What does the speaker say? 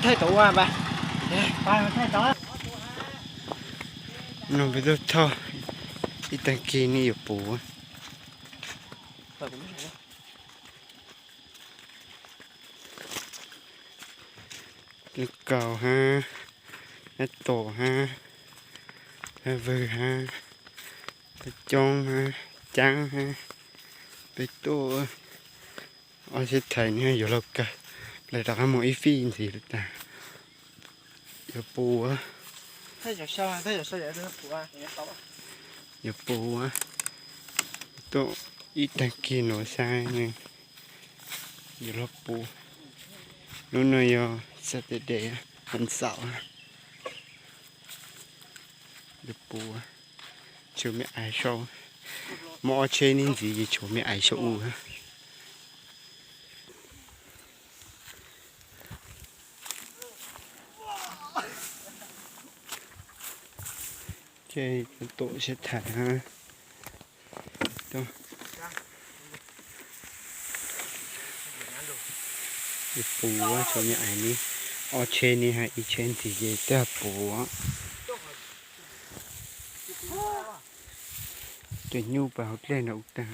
Thaij tau ua, no peb tuaj thauj ib tag kis ne yuav puv. Lub kaus hab, nab tom hab, vwg hab, peb coob hab, caab hab, peb tuaj. Ob sib thaiv ne yuav luag kawg, lawv rov qab mus ib fij ntxiv lawm tas. Yuav puv, yuav puv, tuaj ib tag kis nuav saib ne, yuav luag puv. Hnub no yog Saturday, vas xaum. Yuav puv, tshuav me ais sau, muaj ob tsheb ne ntxiv ces tshuav me ais sau u. Ces tuaj sib thaiv hab, yuav puv, tshuav me ais ne, ob tsheb ne hab ib tsheb ntxiv ces twb puv. Cov nyuj pas hauv dlej no ua tag.